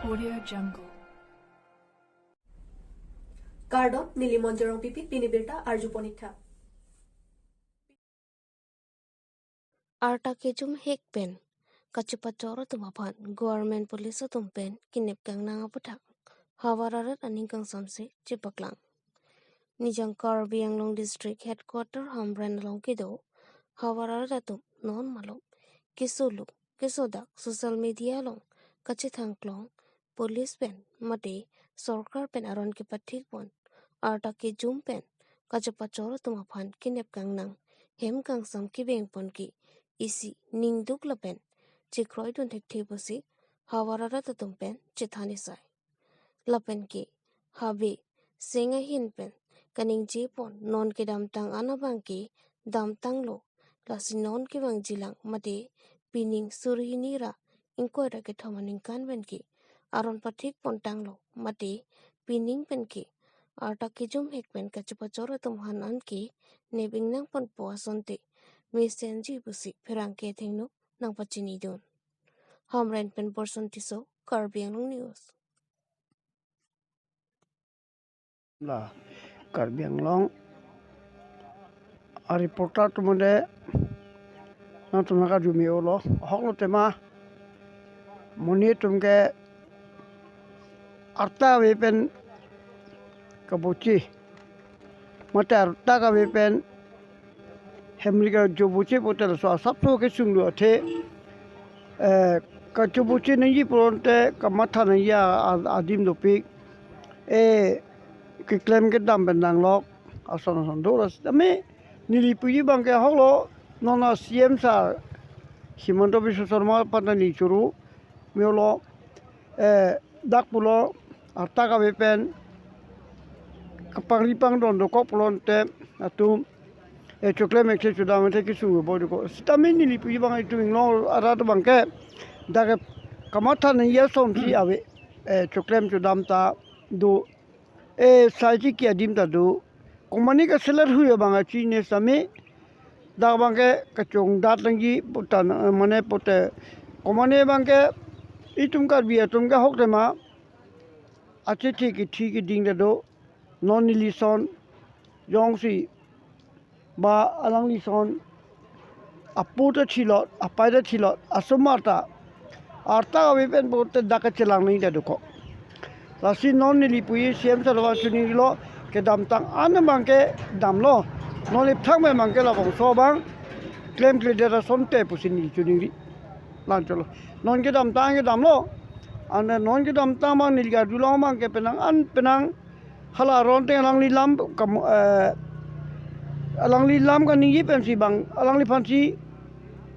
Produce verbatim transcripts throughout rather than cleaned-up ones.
Audio Jungle. Kardom, neli Monjorong Pipi, pini birta arjupon ik tha. Arta kejum hek pen kachepachor atum aphan government police atum pen kenep kangnang aputhak havar arat aning kangsamse chepaklang. Nijang Karbi Anglong District Headquarter Hamren along kedo havar arat atum non malom keso luk keso dak social media along kachethang klong police pen mate sorkar pen aron kepathik pon arta kejum pen kachepachor atum aphan kenep kangnang hem kangsam kebeng pon ke isi ningduk lapen chekroi dun thekthe pusi havar arat atum pen chethan isai. Lapen ke habe seng ahin pen kaningje pon non kedamtang an abang ke damtanglo, lasi non kevangjilang mate pining suri hini ra ingkoi ra kethom aningkan pen ke aron pathik pon tanglo mate pining pen ke arta kejum hek pen kachepachor atum aphan an ke nep ingnang ponpo asonte mesenji pusi pherangke athengno nangpachini dun. Hamren pen Borson Tisso, Karbi Anglong News. La Karbi Anglong a reporter atum ante nangtum nangkarju me-olo, ahoklo tema monit atum ke arta kave pen kabochi mate arta kave pen hemri kajobochi pulote laso asapso kesung do athe, eh, kajobochi nangji pulote kamatha nangji a-, a-, adim dopik. Eh, keklem kedam pen nanglok ason ason do ras. Tame neli puji abang ke ahoklo, non a C M sir Himanta Biswa Sarma aphan ta neli choro me-olo, eh, dak pulo arta kave pen kapangri pangdon dokok pulote latum, eh, choklem ekse chodam ekse kesung boi dokok. Sitame neli puji abang itum inglong arat abang ke dak ke kamatha nangji asonsi ave, eh, choklem chodam ta do, eh, saiji ke adim ta do. Komane kaselar hui abang achi ne sitame dak abang ke kachongdat nangji puta na, mane pulote komane abang ke itum Karbi atum ke ahok tema achethe kethi keding ta do. Non neli ason jongsi ba alangli ason apo ta thilot, apai ta thilot, asomar ta arta kave pen pulote dak kachelang nangji ta dokok. Lasi non neli puji C M sir aphan choningrilo, kedamtang an abang ke damlo, non ipthang pen abang ke labangso abang klemkledet asonte pusi neli choningri. Lancholo. Non kedamtang ke damlo. Ante non kedamtang abang neli karjulong abang ke penang an penang hala aron ateng alangli lam kam, eh, alangli lam kaningje pensi abang alangliphansi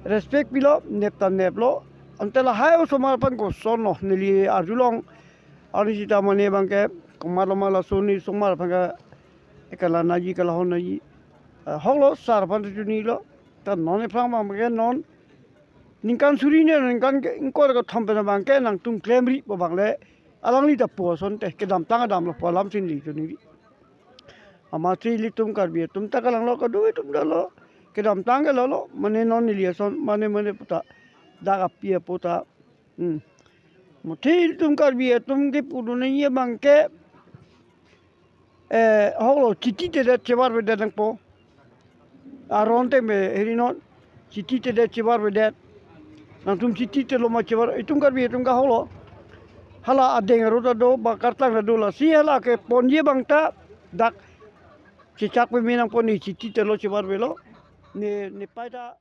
respect pilo, nep ta neplo. Ante lahai osomar aphan kosonlo neli arjulong. Arni sita mane abang ke komatlo ma laso ni osomar aphan ke ekala nangji kala hon nangji. Eh, ahoklo sir aphan ta chonilo. Ta non iphrang abang ke non ningkan suri ne ningkan ke ingkoi ra kethom pen abang ke nangtum klemri pu abang le alangli ta pu asonte kedamtang damlo pu alam si neli choningri. Amatsi ilitum Karbi atum ta kalanglo, kado itum ta lo, kedamtang ke lolo, mane non neli ason mane mane puta dak api apo ta. Hmm. Muthe ilitum Karbi atum kepu do nangji abang ke, eh, ahoklo chiti tedet chebar bedet nangpo. Aron ateng me heri non chiti tedet chebar bedet. Nangtum chiti telo ma chebar, itum Karbi atum ke ahoklo. Hala adeng aro ta do, ba kartang ta do, lasi hala keponji abang ta dak chechak peme nangpo, ne chiti telo chebar belo. Ne, ne pai ta.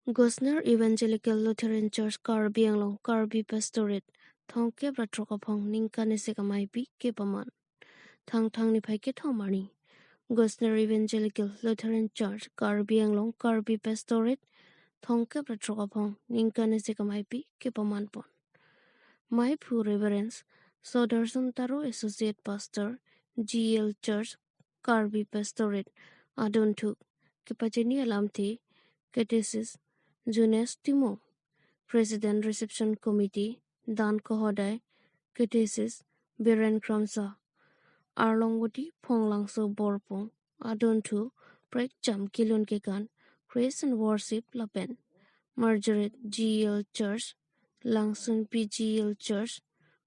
Gosner Evangelical Lutheran Church Karbi Anglong Karbi Pastorate thomkep ra throk aphong ningkan isi kamaipi kepaman. Thangthang niphai kethom arni Gosner Evangelical Lutheran Church Karbi Anglong Karbi Pastorate thomkep ra throk aphong ningkan isi kamaipi kepaman pon. Maiphu Reverend Sodarson Taro, Associate Pastor, G L Church Karbi Pastorate, adunthu kepachini alamthe Catechist Jonas Timung, President Reception Committee, Dan Kohodai, Catechist Biren Kramsa, Arlongvoti Phonglangso Borpung, adunthu prekjam kelun kekan, praise and worship lapen Margaret G L Church, Langsunpi G L Church,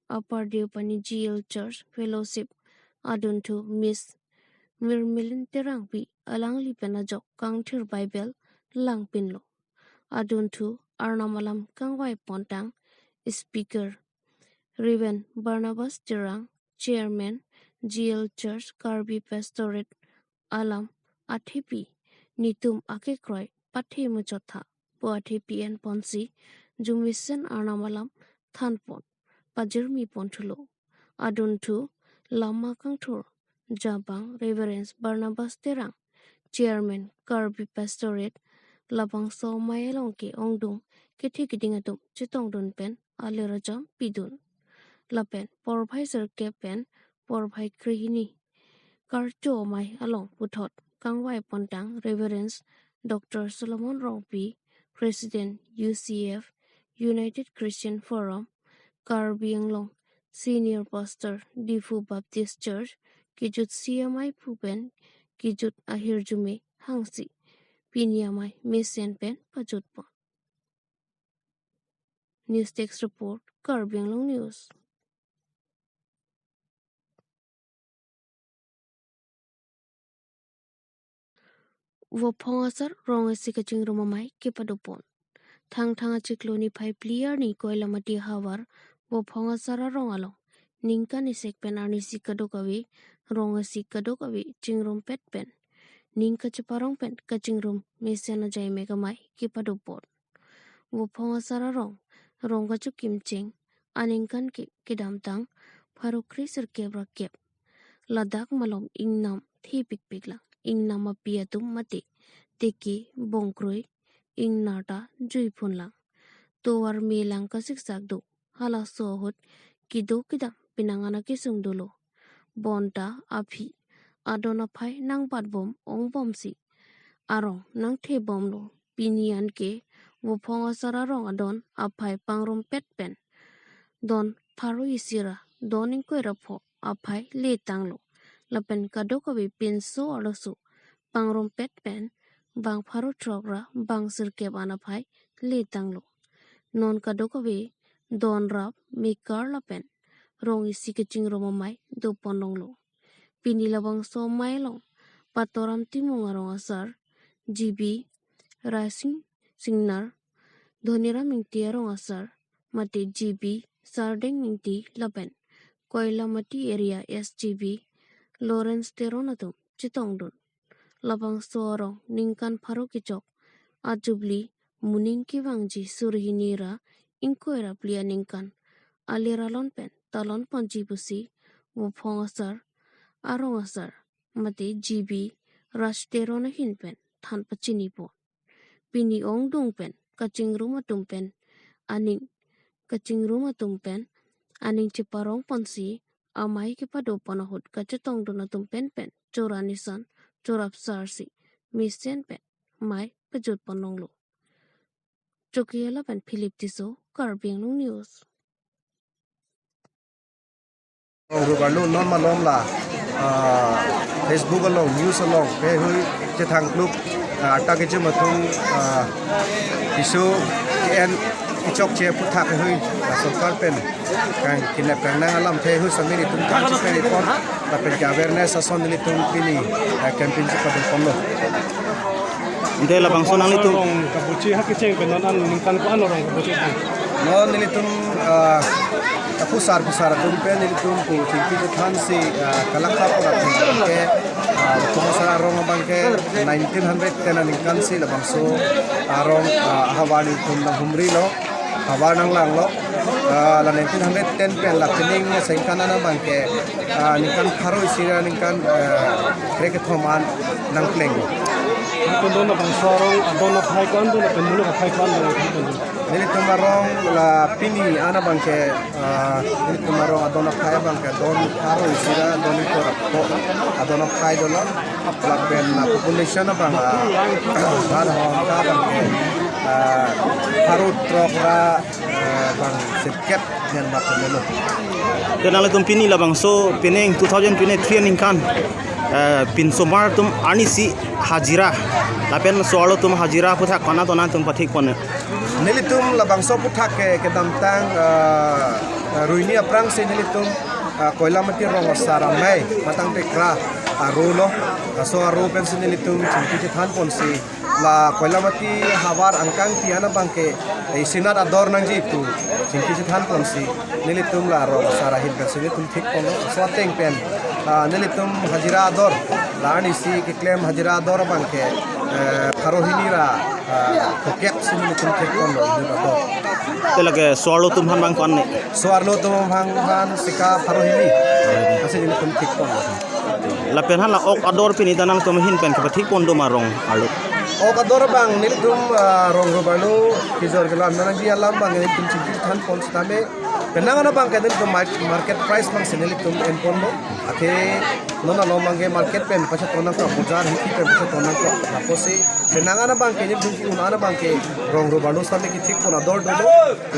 Upper Deopani G L Church Fellowship adunthu Miss Mirmilin Terangpi alangli pen ajok kangthir Bible langpinlo. Adunthu Arnam alam kangvai pontang speaker Reverend Barnabas Terang, Chairman G L Church Karbi Pastorate alam athepi netum akekroi pathe muchot tha pu athepi enponsi jumisen Arnam alam thanpon pajirmi ponthulo. Adunthu lama kangthur jabang Reverend Barnabas Terang, Chairman Karbi Pastorate, labangso amei along ke-ongdung kethe keding atum chetongdun pen alir ajam pidun. Lapen porphai sirkep pen porphai krehini karcho amei along puthot kangvai pontang Reverend Doctor Solomon Rongpi, President U C F, United Christian Forum, Karbi Anglong, Senior Pastor, Diphu Baptist Church, kejutsi amei pu pen kejut ahirjume hangsi pini amei mesen pen pajutpon. News Desk Report, Karbi Anglong News. Vophong asar rong isi kachingrum amei kepadopon. Thangthang achiklo niphai phli arni Koilamati havar Vophong asar arong along ningkan isek pen arnisi kadokave, rong isi kadokave chingrumpet pen ning kacheparong pen kachingrum mesen ajai mek amei kepadopon. Vophong asar arong, rong kachokim cheng aningkan ke kedamtang pharo kre sirkep ra kep. Ladak malom ingnam thepikpik lang, ingnam api atum mate teke bongkroi, ingnar ta juiphun lang. Tovar me lang kasiksak do, halaso ahut kedo kedam penang ana kesung dolo. Bonta aphi adon aphai nangbatbom ongbomsi arong nangthebomlo. Pini anke Vophong asar arong adon aphai pangrumpet pen don pharo isi ra don ingkoi ra pho aphai letanglo. Lapen kadokave pinso arloso pangrumpet pen bang pharo throk ra bang sirkep an aphai letanglo. Non kadokave don rap mekar lapen rong isi kachingrum amei dopon longlo. Pini labangso amei along Patoram Timung arong asar, G B Raising Singnar, Dhoniram Ingti arong asar, mate G B Sardeng Ingti lapen Koilamati area S G B Lawrence Teron atum chetongdun. Labangso arong ningkan pharo kechok ajubli muning kevangji suri hini ra ingkoi ra phli aningkan alir alon pen talon ponji pusi Vophong asar, arong asar, mate G B Raj Teron ahin pen than pachinipon. Pini ongdung pen kachingrum atum pen aning, kachingrum atum pen aning cheparong ponsi amei kepadopon ahut kachetongdun atum pen pen choranisan chorapsarsi mesen pen amei pajutpon longlo. Chokihola pen Philip Tisso, Karbi Anglong News. Rong rubarlo non malom la, ah, Facebook along, news along, pehoi chethang kluk, ah, arta kejum atum, ah, isu K N ichokche aphuthak pehoi, ah, sorkar pen kang kinep kangnang alam pehoi sami nelitum kangchipon, lapen ke awareness ason nelitum pini, ah, campaign chepadopon lo. Ante labangso nanglitum rong kabuchi ha kecheng pen non an ningkan ko-an rong kabuchi tang. Non nelitum, ah, kaphusar phusar atum pen nelitum pu chingki chethansi, ah, kalakha pura thengke, ah, Vophong asar arong abangke nineteen hundred ten aningkansi labangso arong, ah, havar nelitum nanghumrilo. Havar nanglanglo, ah, la nineteen hundred ten pen la pining sengkan ana abangke, ah, ningkan pharo isi ra ningkan, ah, krekethom an nangpleng. Ante don labangso arong adon aphai ko-an do lapen muluk aphai ko-an do? Nelitum arong la pini ana abangke, ah, nelitum arong adon aphai abangke don pharo isi ra don ingkoi ra pho adon aphai dolo. Lapen, ah, population abang, ah, han hon ta abangke, ah, pharo throk ra, eh, bang sirkep nyan ma pemelo. Ante nanglitum pini labangso pining two thousand twenty-three aningkan, eh, pinsomar atum arnisi hajira lapen so-arlo atum hajira aphuthak ko-an do nanglitum pathikpon? Nelitum labangso aphuthak ke kedamtang, ah, ah, ruini aphrangsi nelitum, ah, Koilamati rong asar amei matang tekra aro lo. Laso aro pensi nelitum chingki chethan ponsi la Koilamati havar angkang pi an abang ke, eh, isinat ador nangji pu chingki chethan ponsi nelitum la rong asar ahin pensi nelitum thik ponlo. Laso ateng pen, ah, nelitum hajira ador, la arnisi keklem hajira ador abang ke, eh, pharo hini ra, ah, kokek si nelitum thik ponlo inut ador. Te lake so-arlo atum aphan abang ko-an ne? So-arlo atum aphan, aphan sika pharo hini. Lasi nelitum thik ponlo. Lapen hala ok ador pini ta nangtum ahin pen kepathik pon do ma rong arlo? Ok ador abang nelitum, ah, rong robarlo kejor kelo an nangji alam abang nelitum chingki chethan pon setame. Penang an abang ke nelitum mar-, market price abangsi nelitum en ponlo. Athe non along abang ke market pen pacheton nangkok, bojar hithi pen pacheton nangkok. Lapusi penang an abang ke nelitum un an abang ke rong robarlo setame kethik pon ador dolo.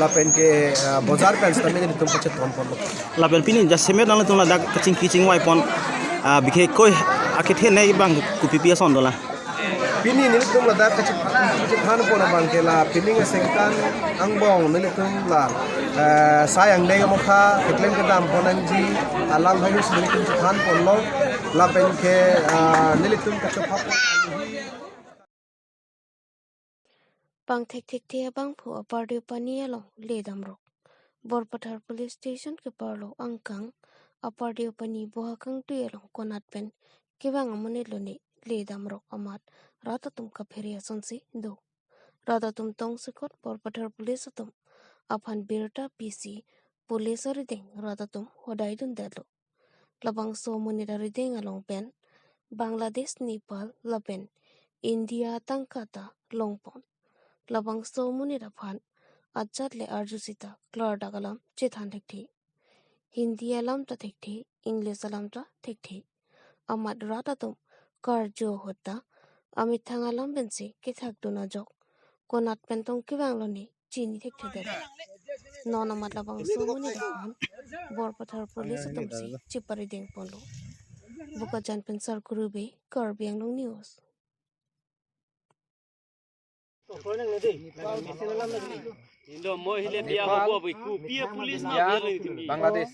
Lapen ke, ah, bojar pen setame nelitum pacheton ponlo. Lapen pini jasemet nangtum ladak kachingki chingvai pon, ah, bikhe koi akethe ne abang kopi pi ason dolang? Pini nelitum ladak kachingki chethan pon abang ke la pining asengkan angbong nelitum la, eh, sai angdeng amokha keklem kedam pon nangji alam haihui si nelitum chethan ponlo. Lapen ke, ah, nelitum kachopha pon. Pangthek thekthe abangphu Upper Deopani along le damrok. Borpathar Police Station keparlo angkang Upper Deopani Bohakangtui along konat pen kevang amonit lo ne le damrok amat rat atum kaphere asonsi do. Rat atum tongsekot Borpathar Police atum aphan birta pisi police arideng rat atum hodai dundetlo. Labangso amonit arideng along pen Bangladesh, Nepal lapen India atangka ta longpon. Labangso amonit aphan ajat le arju sita klardak alam chethan thekthe. Hindi alam ta thekthe, English alam ta thekthe. Amat rat atum karju ahut ta amethang alam pensi kethak dun ajok konat pen tong kevanglo ne chini thekthedet. Non amat labangso amonit aphan Borpathar Police atumsi cheparideng ponlo. Bokajan pen Sarkuru Bey, Karbi Anglong News. Indo mo hile dia hobo bui ku pia police na India, bia ring timi. Bangladesh.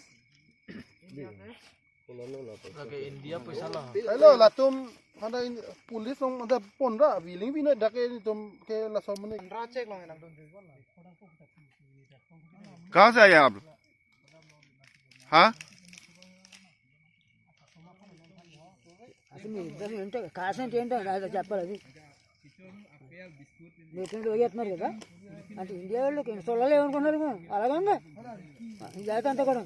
Lake India paisa la. Hello, latum ada in-, police long ada pondra, biling bina dake nelitum ke laso amonit. Khan se aaye aap log? Ha? Asmi, das minute, kaise tent hai, chappal abhi. Meeting lo yat mari ka? Anti India lo ke sola le on konar ko, alag ang ka? India ta anta kono.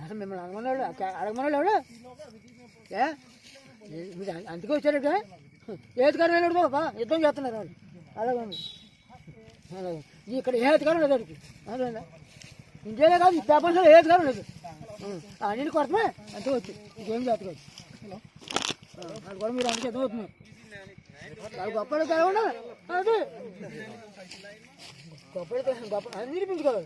Asmi me lang mana lo, kya alag mana lo? Kya? Ye, mujhe anti ko chale kya? Ye karna lo ba, ye to yat na alag ang. Hello. Ye kare hai karo na dar ki. Hello na. India ka ji papan sa hai karo na. Hmm. Ani ni court mein. Anto game jat ko. Hello. Har ghar mein rang ke dot mein. Kal gapar karo na. Ade. Gapar to gapar ani ni bin karo.